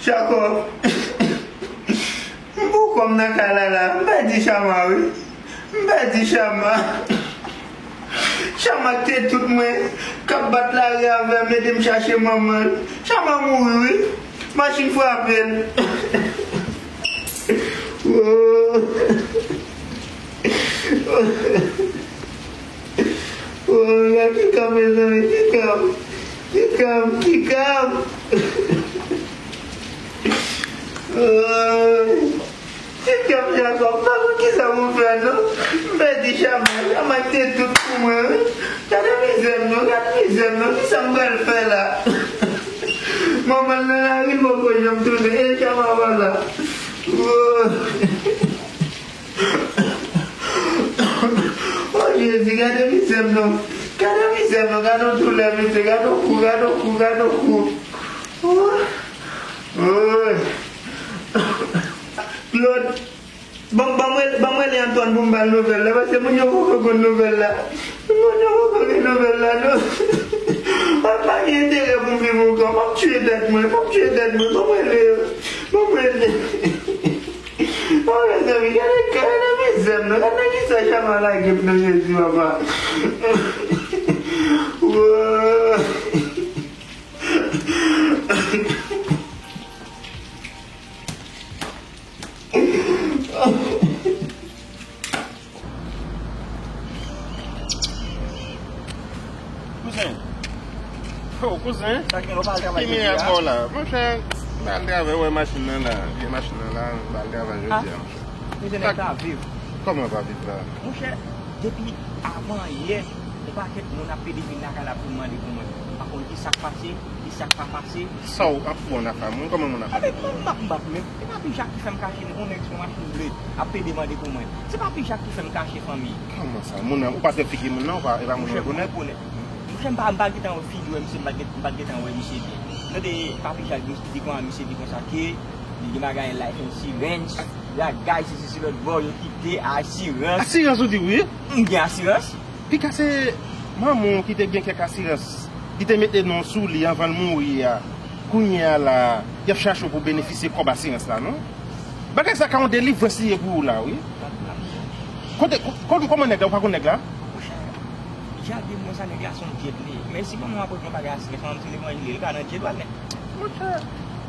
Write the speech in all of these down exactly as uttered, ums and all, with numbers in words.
Jacob, m pou kòm nan kay la la, m pèdi Chama wi. M pèdi Chama. Chama k te tout mwen, k ap bat lari avè m, ede m chache manman l. Chama mouri wi. Machin frape l. Oh. Oh, gade ki kòb, mezanmi, ki kòb. Ki kòb, ki kòb. Oh. Ki kòb, Jacob, m pa konn kisa pou m fè non. M pèdi Chama, Chama ki te tout pou mwen wi. Gade mizè m non, gade mizè m non, kisa m pral fè la? Manman l nan lari, l poko janm tounen, e Chama pa la. Oh. Oh Jezi, gade mizè m non. Gade mizè m non, gade yon doulè mesye, gade yon kou, gade yon kou, gade yon kou. Oh. Oh. Claude, ban, ban mwen, ban mwen rele Antoine pou m ba l nouvèl la, paske moun yo poko konn nouvèl la. Moun yo poko gen nouvèl la non. Mwen pa gen enterè pou m viv ankò. M ap tiye tèt mwen, m ap tiye tèt mwen, ban mwen rele yo. Ban mwen rele. Oh, mezanmi, gade, gade mizè m non, gade nan kisa Chama lage m nan Jezi, papa. Woy. Kouzen. Oh, kouzen. Sa gen lè w pa al travay jodi a? Ki miyè bò la? Monchè, m pa al travay, wè machin nan la. Vye machin nan la, m pa al travay jodi a, monchè. Kouzen, nèg pa viv. Kòman pa viv la? Monchè, depi avan yè, yon pakèt moun ap pede vin lakay la pou mande pou mwen. M pa konn ki sa k pase, ki sa k pa pase. Sa w ap pran nan fam, wi, kòman moun ap pede pou mwen? Mwen, m ap, m ap, men, se pa pi Jak ki fè m kache, non, yon nèg sou yon machin ble ap pede mande pou mwen. Se pa pi Jak ki fè m kache fanmi. Kòman sa? Moun nan, ou pa t wè figi moun nan, ou pa, e pa moun ou rekonèt? Monchè, m pa, m pa gentan wè figi w, misye, m pa t gen, m pa t gentan wè misye byen. Tande, pa pi Jak, misye di konsa, misye di konsa ke li gen bagay life insurance, la guys, se, se, se lòt bò, yo kite asirans. Asirans ou di wi? M gen asirans. Pika se manman w ki te gen kèk asirans, ki te mete non sou li anvan l mouri a. Kounye a la, y ap chache w pou benefisye kòb asirans la, non? Bagay sa ka yon delivrans li ye pou ou la, wi. Kote, ko-, ko-, kòman nèg la, ou pa konn nèg la? Monchè, Jade, mwen sa nèg la se yon djed li ye. Men si manman w ap regle yon bagay asirans, manman m se levanjil li ye, li ka nan djed w al nèt. Monchè,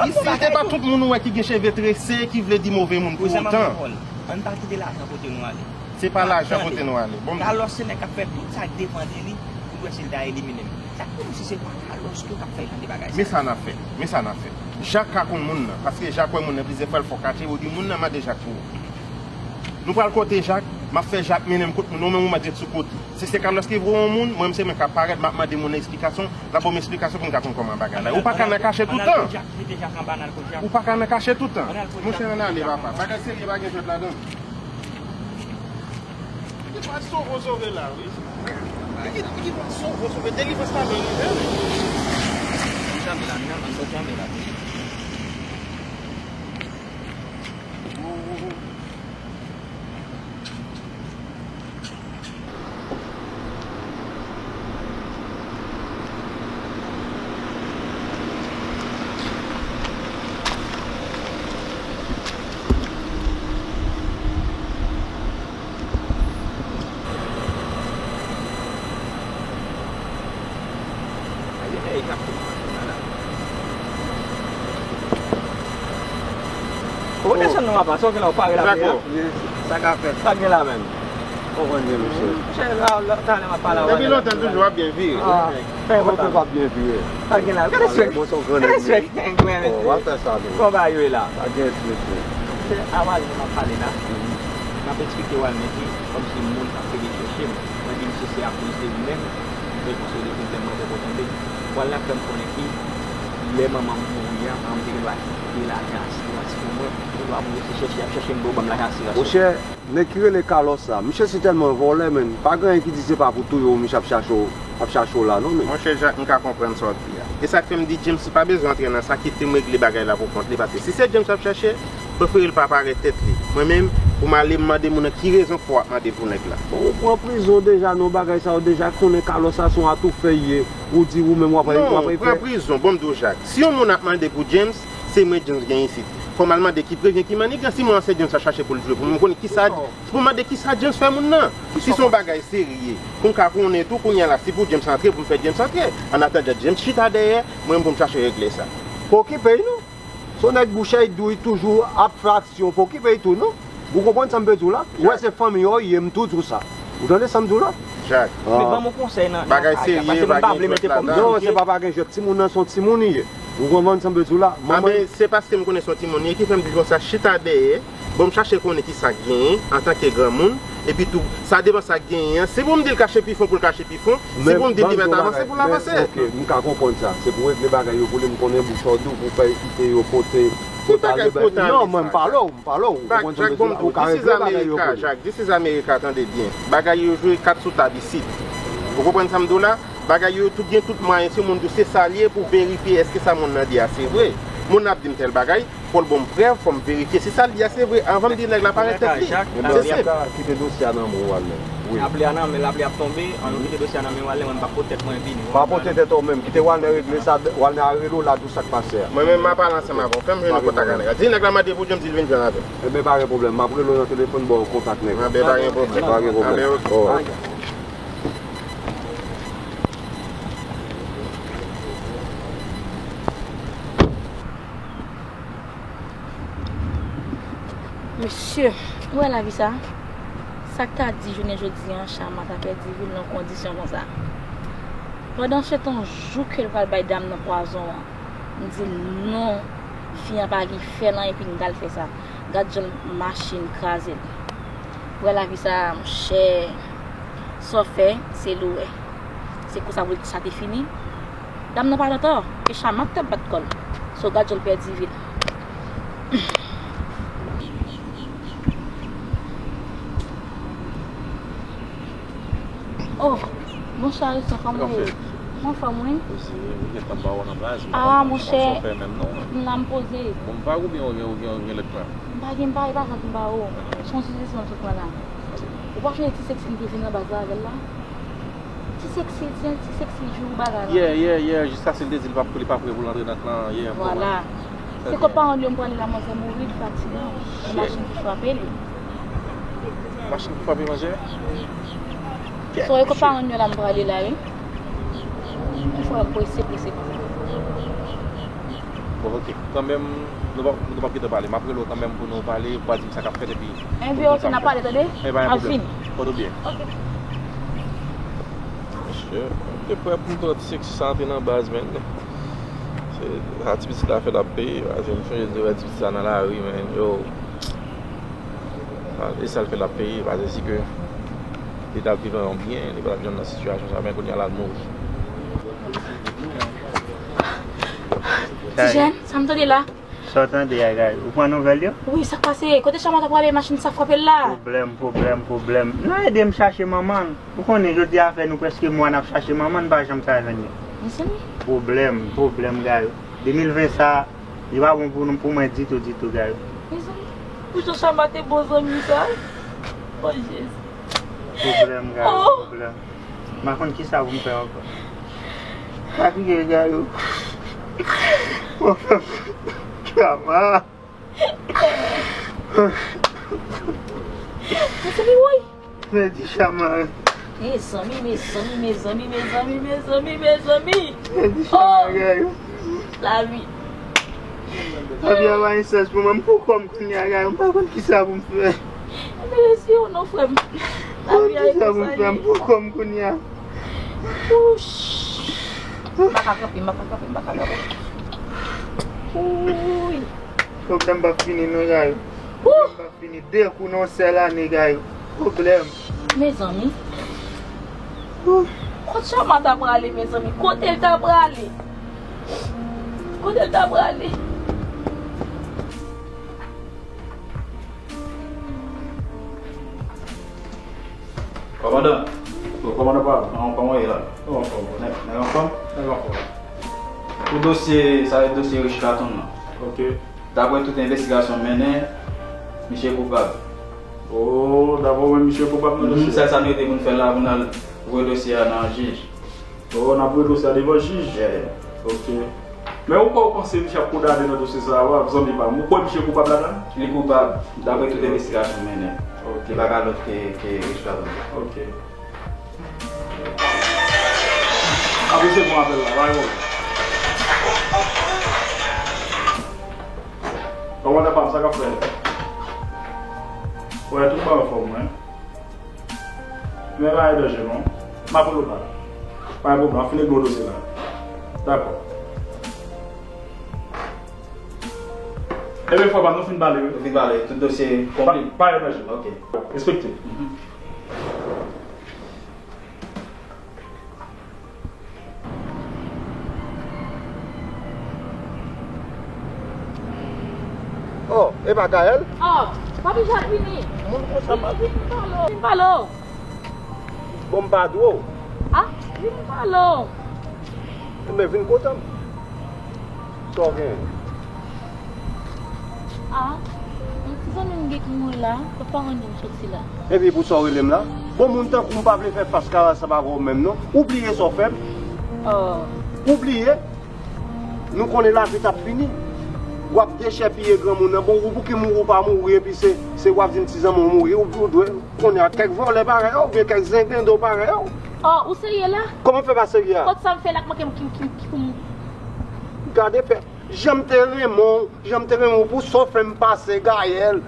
isi, se pa tout moun ou wè ki gen cheve trese ki vle di move moun pou otan. Ann pa kite lajan pote nou ale. Se pa lajan pote nou ale. Bon, Carlos se nèg k ap fè tout sa k depann de li pou l wè si l ta elimine m. Sa k pou m si se pa Carlos tou k ap fè jan de bagay sa yo. Men sa n ap fè. Men sa n ap fè. Jak ka konn moun nan. Paske Jak wè moun nan plizyè fwa, l fè w kache, ou di moun nan mande Jak pou ou. Nou pral kote Jak, m ap fè Jak mennen m kot moun nan, ou menm ou mèt ret sou kote. Si se Carlos ki voye yon moun, mwen menm se mwen k ap parèt, m ap mande moun nan eksplikasyon, l ap ban m eksplikasyon pou m ka konn kòman bagay la. Ou pa ka nan kache tout tan. Ou pa ka nan kache tout tan. Monchè, ann ale, papa. Bagay serye pa gen jwèt ladan. Li pral sove w sove la, wi. Li ki, li ki pral sove w sove. Delivrans la byen rive, wi. Janbe la, janbe, janbe la. Ou desann non, apa, sa w gen la, ou pare la, Jako? Sa k ap fèt? Sa k gen la menm? Ou konn byen, mesye. Monchè, la, la, talè m ap pale avè w. Depi lontan, l toujou ap byen vire. Ah, fè yon kontan. Ou p ap byen vire. Sa k gen la? Gade swèg. Gade swèg. Oh, w ap fè sa, non. Kòman bagay yo ye la? Pa gen ti, mesye. Monchè, avè w m ap pale la. M ap eksplike w al nèt, wi. Kòmsi moun k ap pede chèche m. Mwen di misye se akoz de ou menm, m fè l konsa de pwoblèm mwen poko tande. Pwal la fè m konnen ke lè manman m mouri a, manman m te gen dwa kite lajan asirans pou mwen. Ou gen dwa pou misye chèche, y ap chèche m pou yo ban m lajan asirans yo. Monchè, nèg ki rele Carlos la, misye se tèlman vòlè, menn. Pa gen anyen ki di se pa pou touye w, misye ap chache w, ap chache w la, non, menn. Monchè Jak, m ka konprann sa w ap di a. E sa k fè m di James li pa bezwen antre nan sa, kite m regle bagay la pou kont li, paske si se James l ap chache, prefere l pa parèt tèt li. Mwen menm, Pou m ale, m mande moun nan ki rezon k fè w ap mande pou nèg la. Bon, ou pran prizon deja, non, bagay sa yo deja konnen Carlos sa se yon atoufè ye. Ou di ou menm w ap, w ap... Non, pran prizon, bon, m di w, Jak. Si yon moun ap mande pou James, se mwen James gen isit. Fò m al mande ki prevyen, ki manigan, si mwen ansyen James ap chache pou l jwe pou mwen, m konnen ki sa, pou m mande ki sa James fè moun nan. Si se yon bagay serye, pou m ka konnen tou, kounye a la, si pou James antre, pou m fè James antre. Annatandan, James chita dèyè, mwen menm pou m chache regle sa. Pa okipe l, non. Se yon nèg bouch a li dou, li toujou ap fè aksyon, pa okipe l tou, non. Ou konprann sa m vle di w la? Ou wè se fanmi w ye, m tou di w sa. Ou tande sa m di w la? Jak. Men ban m yon konsèy nan, nan bagay serye, pa gen jwèt ladan. Non, se pa, pa gen jwèt. Timoun nan se yon timoun li ye. Ou konprann sa m vle di w la? Manman, se paske m konnen se yon timoun li ye ki fè m di konsa, chita dèyè, bon, m chache konnen ki sa k genyen antanke granmoun, epi tou, sa depann sa k genyen an. Se pou m di l kache pifon, pou l kache pifon. Se pou m di l li mèt avanse, pou l avanse. Ok, m ka konprann sa. Se pou regle bagay yo pou li, m konnen bouch ou dou, pou fè kite yo pote. Ki bagay pote ale sa? Non, mwen m pale w, m pale w. Ou konprann sa m vle di w la? Ou ka regle bagay yo pou li. This is America, tande byen. Bagay yo jwe kat sou tab isit. Ou konprann sa m di w la? Bagay yo tout gen tout mwayen, si yon moun di w se sa l ye, pou verifye èske sa moun nan di a se vre. Moun nan ap di m tèl bagay, fò l ban m prèv, fò m verifye si sa l di a se vre, anvan m di nèg la pa ret tèt li. Se senp. Kite dosye a nan men w, Walner. Wi. Lapli a nan men, lapli ap tonbe, ann nou kite dosye a nan men Walner, mwen m p ap pote tèt mwen vini. Pa pote tèt ou menm, kite Walner regle sa, Walner a rele w la, di w sa k pase a. Mwen menm m a pale ansanm avè w, fè m jwenn yon kontak a nèg la. Di nèg la mande pou James, di l vin jwenn avè m. Enben, pa gen pwoblèm, m ap rele w nan telefòn ba w kontak nèg la. Enben, pa gen pwoblèm. Pa gen pwoblèm. Enben, ok. Alright. Mesye, ou wè lavi sa? Sa k ta di jounen jodi an, Chama ta pèdi vi l nan kondisyon konsa. Pandan se tan jou ke l pral bay dam nan pwazon an, m di l non, fi an pa gen fè nan epi m pral fè sa. Gad jan machin kraze l. Ou wè lavi sa, monchè, sa w fè, se l ou wè. Se konsa pou sa te fini. Dam nan pa t antò, e Chama k t ap bat kò l. So gad jan l pèdi vi l. Oh, bonswa Wilson, kòman w ye? Mwen anfòm, wi. Poze, ou gentan ba w nan baz, m pa konn sa w fè menm non. M la, m poze. Bon, m pa ou byen ou gen, ou gen, ou gen lòt plan? M pa gen, m pa, e pa sa ki m ba ou. Se yon sijè sou mwen la. Ou pa sonje ti seksi m te vin nan baz la avè l la? Ti seksi, ti, ti seksi jou bagay la. Yeah, yeah, yeah, jiskaske l te di l pa, li pa prè pou l antre nan klan an, yeah, vwala. Se kot paran l yo m prale la, manzè mouri, li fatigan. E machin ki frape li. Machin ki frape manzè? So, e kot paran l yo la m prale la, wi. M fè prese, prese konsa. Bon, ok. Kanmenm, nou p ap, nou p ap gentan pale. M ap rele w kanmenm pou nou pale, pou w di m sa k ap fèt, epi enben, ok, n ap pale, tande? Enben, pa gen pwoblèm. Fòt ou byen. Ok. Mesye, m te prè pou m pran ti seksi sa antre nan baz, menn. Se sa ti pitit la fè l ap peye, paske m sonje di wè ti pitit sa nan lari, menn, yo. E sa l fè l ap peye, paske si ke li t ap viv yon byen, li pa t ap janm nan sitiyasyon sa, men kounye a la l mouri. Ti jèn, sa m tande la? Sa w tande a, Gayou? Ou pran nouvèl yo? Wi, sa k pase? Kote Chama ta prale, machin sa frape l la? Pwoblèm, pwoblèm, pwoblèm. Nou ede m chache manman l. Ou konnen, jodi a fè nou prèske mwa n ap chache manman l, n pa janm ka jwenn li. Mezanmi. Pwoblèm, pwoblèm, Gayou. De mil ven sa, li pa bon pou nou, pou mwen ditou, ditou, Gayou. Mezanmi, pou jan Chama te bon zanmi sa. Oh, Jezi. Pwoblèm, Gayou, pwoblèm. M pa konn kisa pou m fè ankò. Pa kriye, Gayou. Pwoblèm. Chama. Mezanmi, woy. Pèdi Chama. Mezanmi, mezanmi, mezanmi, mezanmi, mezanmi, mezanmi. Pèdi Chama, Gayou. Lavi. Lavi a pa gen sans pou mwen. M pou kò m kounye a, Gayou. M pa konn kisa pou m fè. Mezanmi, non, frè m. Lavi a e konsa. M pou kò m kounye a. Wouch. M pa ka kanpe, m pa ka kanpe, m pa ka kanpe. Wouy. Pwoblèm p ap fini non, Gayou. Pwoblèm p ap fini. De kou nan yon sèl ane, Gayou. Pwoblèm. Mezanmi. Kot Chama ta prale, mezanmi? Kote l ta prale? Kote l ta prale? Kòmandan. O, kòmandan pa. Kòman, kòman w ye la? Kòman, kòman? Nèg, nèg anfòm? Nèg anfòm. Pou dosye, sa se dosye Rich Carton nan. Ok. Daprè tout envestigasyon mennen, misye koupab. Oh, dabò, men misye koupab nan dosye. Sa, sa nou te konn fè la, pou n al voye dosye a nan jij. Oh, n ap voye dosye a devan jij? Yeah. Ok. Men ou kwè, ou panse misye ap kondane nan dosye sa a, zanmi pa m? Ou kwè misye koupab ladan l? Li koupab, daprè tout envestigasyon m mennen. Ok. Li pa ka lòt ke, ke Richard. Ok. Ap resevwa apèl la, pa gen pwoblèm. Kòmandan pa m, sa k ap fèt? Wè, tout bagay anfòm, wi. Men pa gen danje, non. M ap rele w bak. Pa gen pwoblèm, m ap fin regle dosye la. Dakò. Ebyen, frè pa m, nou fin pale, wi. Nou fin pale, tout dosye konpli? Pa, pa gen danje. Ok. Respekte. Mhm. Oh, e pa Gaël? Oh, papi Jacques vini. Moun konsa pa. Vini, vini, pale w. Vini, pale w. Bon, m pa dwe w. Ah, vini, pale w. Enben, vin kote m. Sa w genyen? Ah, yon ti zanmi m gen ki mouri la, kot pa konn di m soti la. Epi pou sa w rele m la? Bon, moun tankou m pa vle fè fas kare ansanm avè w menm non. Ou bliye sa w fè m? Oh. Ou bliye? Nou konnen lavi t ap fini. W ap dechèpiye granmoun nan. Bon, ou pou ki mouri ou pa mouri, epi se, se w ap di m ti zanmi w mouri, ou, ou dwe konnen ak kèk vòlè parèy ou, oubyen kèk zenglendo parèy ou. Oh, ou serye la? Kòman fè pa serye a? Kot sa m fè la k manke m ki, ki, ki pou m. Gade pè. Jan m te renmen w, jan m te renmen w pou sa w fè m pase, Gaël.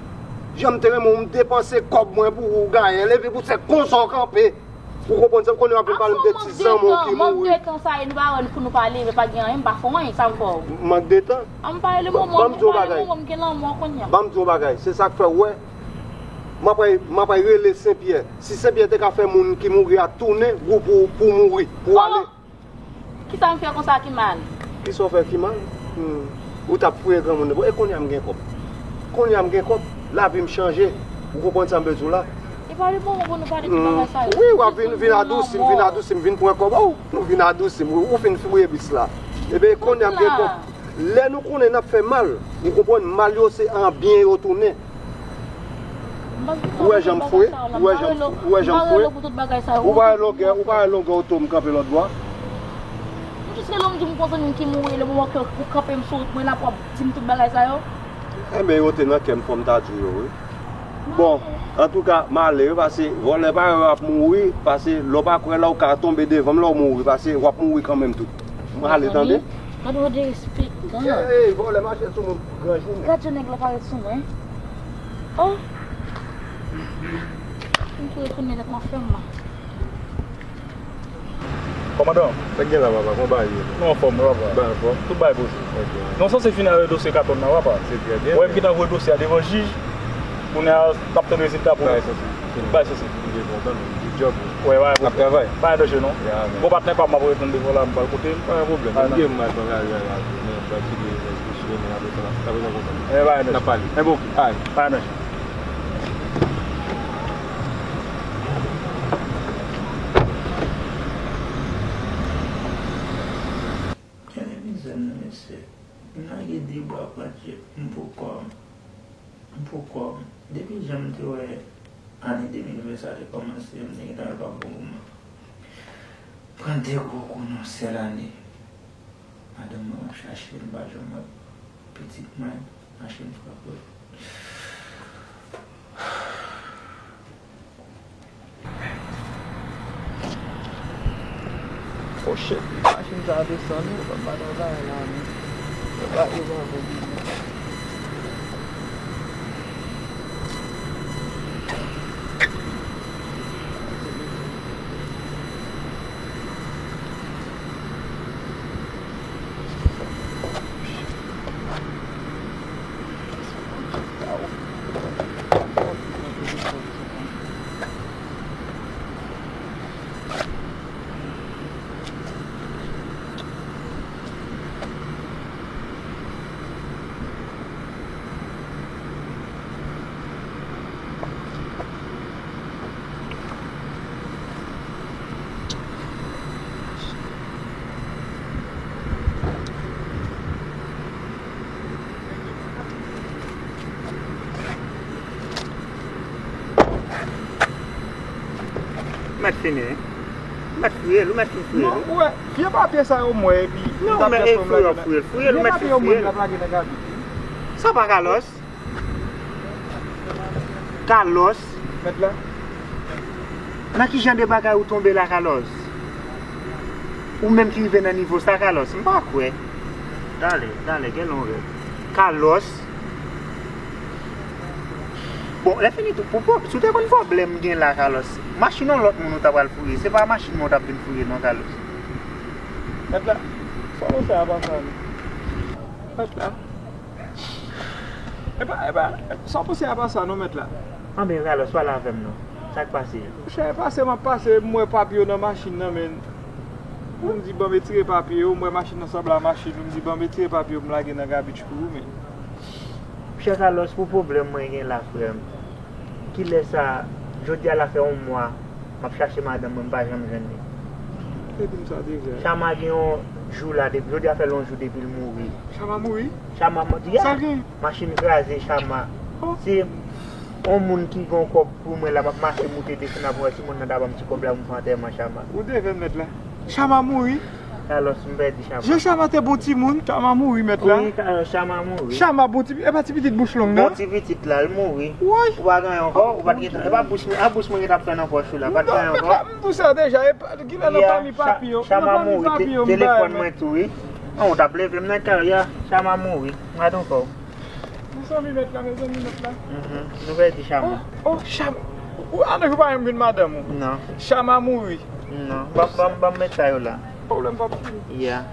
Jan m te renmen w, m depanse kòb mwen pou ou, Gaël. Epi pou se konsa w kanpe. Ou konprann sa? M konnen w ap vin pale m de ti zanmi w ki mouri. Mank de tan sa e nou pa wè pou nou pale, men pa gen anyen, m pa fè anyen, sa m fè w. Mank de tan? An m pale de moman, m pale de moman, m gen lanmò kounye a. Ban m di w yon bagay, se sa k fè w wè. M ap al, m ap al rele Senpyè. Si Senpyè te ka fè moun ki mouri a tounen, gou pou, pou mouri, pou ale. Kisa m fè konsa ki mal? Kisa w fè ki mal? Hmm. Ou t ap fouye granmoun nan. Bon, e kounye a m gen kòb. Kounye a m gen kòb, lavi m chanje. Ou konprann sa m vle di w la? E pa le moman pou nou pale de bagay sa yo. Wi, w ap vin, vin adousi m, vin adousi m, vin pran kòb. Oh, nou vin adousi m. Ou fin fouye bis la. Ebyen, kounye a m gen kòb. Lè nou konnen n ap fè mal, ou konprann, mal yo se an byen yo tounen. Ou wè jan m fre? Ou wè jan m, ou wè jan m fre? Ou pa wè longè, ou pa wè longè oto m kanpe lòt bò a? M jis rele w, m di w m gon zanmi m ki mouri, le moman ke ou kanpe m sou wout mwen la pou w ap di m tout bagay sa yo. Enben, yo te nan kè m, fò m ta di w yo, wi. Bon, antouka, m ale, wi, pase vòlè parèy w ap mouri, pase lè w pa kwè la, ou ka tonbe devan m la, w mouri, pase w ap mouri kanmenm tou. M ale, tande? Gad yon derespektan. Ey, vòlè mache sou moun pou gran jounen. Gad jan nèg la parèt sou mwen. Oh! M tou retounen nan kafè m la. Kòmandan. Sa k gen la, papa? Kòman bagay yo? Nou anfòm, wi, papa. Bagay anfòm? Tout bagay poze. Ok. Nou sanse fin avèk dosye katòn nan, papa. Se trè byen. Wè, m gentan voye dosye a devan jij. Kounye a, n ap tann rezilta pou nou. Bagay sanse fini. Bagay sanse fini. M byen kontan, men. Good job, bro. Wè, bagay poze. N ap travay. Bagay danje, non. Yeah, man. Gon patnè pa m, m ap reponn devan la, m pral kote l. Pa gen pwoblèm. M gen m al pran kari a la, men m pral kite rès dosye, men apre sa, apre sa konsa. N ap pale. Enben, ok. Alright. Bagay danje. Gade mizè m nan, mesye. M lage de bwa pran tchèp, m poko, m poko. Depi jan m te wè ane de mil ven sa te kòmanse, m te gentan wè l p ap bon pou mwen. Pran de gwo kou nan yon sèl ane. Madanm mwen ap chache m, m pa janm wè pitit mwen, mache m frape. Oh shit, machin sa a desann wi, m pa t wè bagay la menm. Yo pa rive avè biznis. Mèt fini, wi. Ou mèt fouye l, ou mèt fin fouye l, wi. Non, ou wè, vye papye sa yo m wè, epi m Non, t ap men fè e fè m fouye w lage ap nan. Fouye l, fouye l, ou Vye mèt papye fin yo m fouye wè m t l. ap lage nan gabit. Sa pa Carlos? Carlos? Mèt la. Nan ki jan de bagay ou tonbe la, Carlos? Ou menm ki rive nan nivo sa, Carlos? M pa kwè. Dale, dale, gen lon rèd. Carlos? Bon, lè fini tou, pou, pou, si w te konn pwoblèm gen la, Carlos, machin yon lòt moun ou ta pral fouye. Se pa machin mwen ou t ap vin fouye, non, Carlos. Mèt la. Sa w fè a pa sa, non. Mèt la. Epa, epa, sa w panse a pa sa, non, mèt la. Anben, Carlos, pale avè m, non. Sa k pase? Monchè, pase m ap pase, m wè papye yo nan machin nan, men. Pou m di, ban m retire papye yo, m wè machin nan sanble a machin ou, m di, ban m retire papye yo, m lage nan gabich pou ou, men. Monchè Carlos, pou pwoblèm mwen gen la, frè m. Kilè sa, jodi a la fè yon mwa, m ap chache madanm mwen, m pa janm jwenn li. Ou te di m sa deja. Chama gen yon jou la, depi, jodi a fè l yon jou depi l mouri. Chama mouri? Chama, m- yeah. Sa l gen? Machin kraze Chama. Oh. Se yon moun ki gen yon kòb pou mwen la, m ap mache moute desann ap wè si moun nan ta ban m ti kòb la pou m fè antèman Chama. Ou devèn mèt la. Chama mouri. Carlos, m pèdi Chama. Jan Chama te bon timoun, Chama mouri mèt la. Wi, Ka- Chama mouri. Chama bon ti, e pa ti pitit bouch long Bon nan. Ti pitit la, l mouri. Woy. Ou pa gen ankò, ou pa t gen, e pa bouch mwen, a bouch mwen gen t ap fè nan pòch ou la, pa t gen ankò. M di w sa deja, e pa, kilè nan Ya, pami papi yo, Chama nan pami mouri, papi yo, te- m bay telefòn men. Mwen tou, wi. An, ou t ap leve m nan kè, ya, Chama mouri. M gade ankò. Mezanmi mèt la, mezanmi mèt la. Mhm. Nou pèdi Chama. Oh, oh, Chama. Ou, an nou pa yon vin madanm ou. Non, Chama mouri. non. Ban, ban, ban m met sa yo la. Pwoblèm pa pou fini. Ya.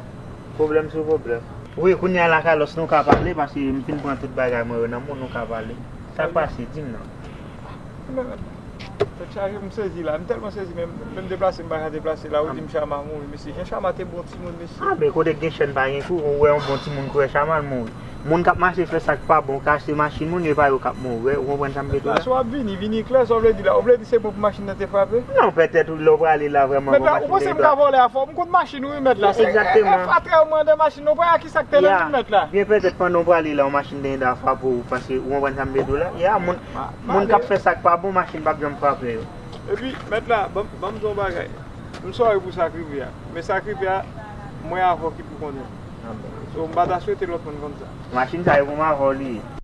Pwoblèm sou pwoblèm. Wi, kounye a la, Carlos, nou ka pale, paske m fin pran tout bagay mwen yo nan men w, nou ka pale. Sa k pase, di m non. Men, tèt chaje, m sezi la. M tèlman sezi, men m deplase, m pa ka deplase la. Ou di m Chama mouri, mesye. Jan Chama te bon timoun, mesye. A, men kote k gen chèn pa gen kou, ou wè yon bon timoun kouri, Chama l mouri. Moun k ap mache fè sa k pa bon, ka achte machin moun, e pa yo k ap mouri, ou konprann sa m vle di w la? Sa w ap vini, vini klè, sa w vle di la. Ou vle di se bon pou machin nan te frape? Non, petèt lè w prale la vrèman. Mèt la, ou panse m ka vole a fò? M konn machin, wi, mèt la. Egzakteman. Atrè ou mande machin, ou pa ki sa k te nan men mèt la. Byen petèt pandan w prale la, yon machin te gentan frape w, paske ou konprann sa m vle di w la? Ya, moun, moun k ap fè sa k pa bon, machin p ap janm frape yo. Epi, mèt la, ban m, ban m di w yon bagay. M sòri pou sa k rive a. Men sa k rive a, mwen avè w ki pou konnen. So, m pa ta swete lòt moun konn sa. Machin sa yo pou m avè w li ye.